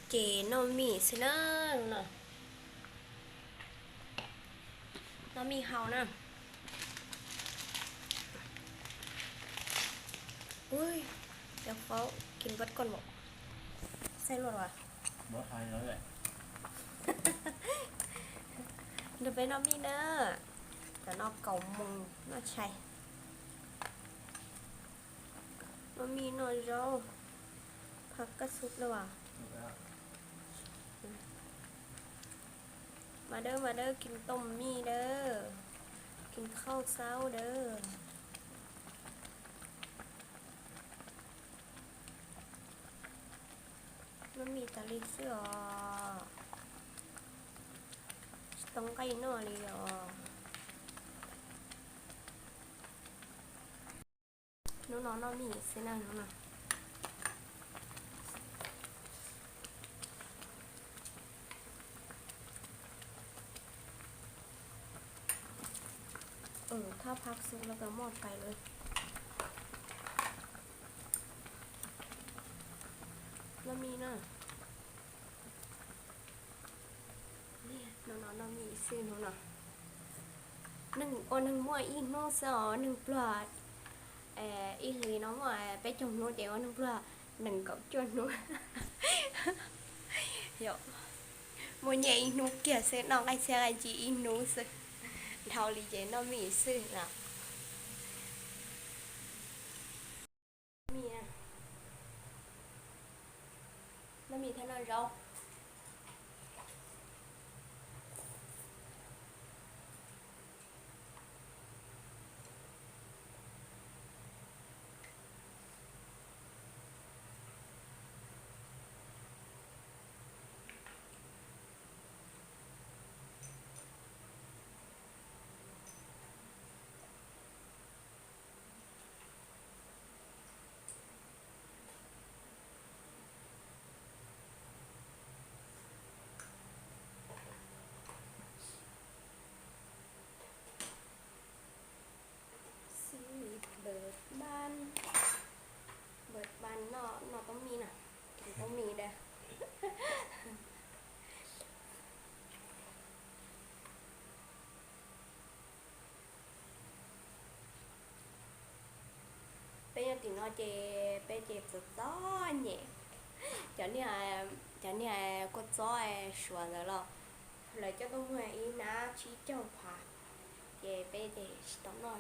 ເຈໜໍ່ມີ້ຊິເລີຍເນາະ ໜໍ່ມີ້ເຮົານະ. ອຸ້ຍ ດຽວເຝົ້າກິນເບິດກ່ອນບໍ ໃສ່ໂລດຫວາ ບໍ່ໃສ່ແລ້ວແຫຼະ. ດຽວໄປໜໍ່ມີ້ເດີ ຈະນອນເກົ້າໂມງນອນໃສ່ ໜໍ່ມີ້ເນາະເຈົ້າ. ຜັກກະສຸກແລ້ວຫວາ ມາເດີ ມາເດີ ກິນຕົ້ມໝີ່ເດີ ກິນເຂົ້າເຊົ້າເດີ. ມັນມີຕາລິເສືອ ຕ້ອງໄກ່ໜໍ່ລີອະ. ໜູນອນໜໍ່ມີ້ຊິນະ ໜູນອນ. ເອີ ຖ້າຜັກສຸກແລ້ວກໍໝົດໄຟເລີຍ. ໜໍ່ມີ້ນະ ນີ້ ໜູນອນໜໍ່ມີ້ຊື້ໜູນອນ. ໜຶ່ງ ໂອ ໜຶ່ງມົ້ວອີກໜູເສືອ ໜຶ່ງປວດ ເອີ ອີ່ຫຼີເນາະ ມົ້ວໄປຈົງໜູ ເຈວ່າໜຶ່ງປວດ ໜຶ່ງກໍຈົງໜູ ໂຍ ມົ້ວແຍ່ອີກໜູ ກຽເຊນອກໄອເຊໄອຈີອີກໜູເສືອ ເທົ່າລີເຈໜໍ່ມີ້ຊື້ນະ. ມີນະ ມັນມີເທົ່ານັ້ນເຈົ້າ. ຊີວິດເບີດບານ ເບີດບານເນາະ ເນາະຕ້ອງມີນະ ຕ້ອງມີເດີ້. ເປັນຫຍັງຕິເນາະ ເຈ ເປັນເຈບໍ່ຊອບແຍະ ຈາກນີ້ ຈາກນີ້ກວດຊອບສວນແລ້ວເນາະ ແລ້ວເຈົ້າຕ້ອງເມື່ອຍອີກນາ ຊີ້ເຈົ້າພາ ເຈ ເປັນເຈຊິຕ້ອງນອນ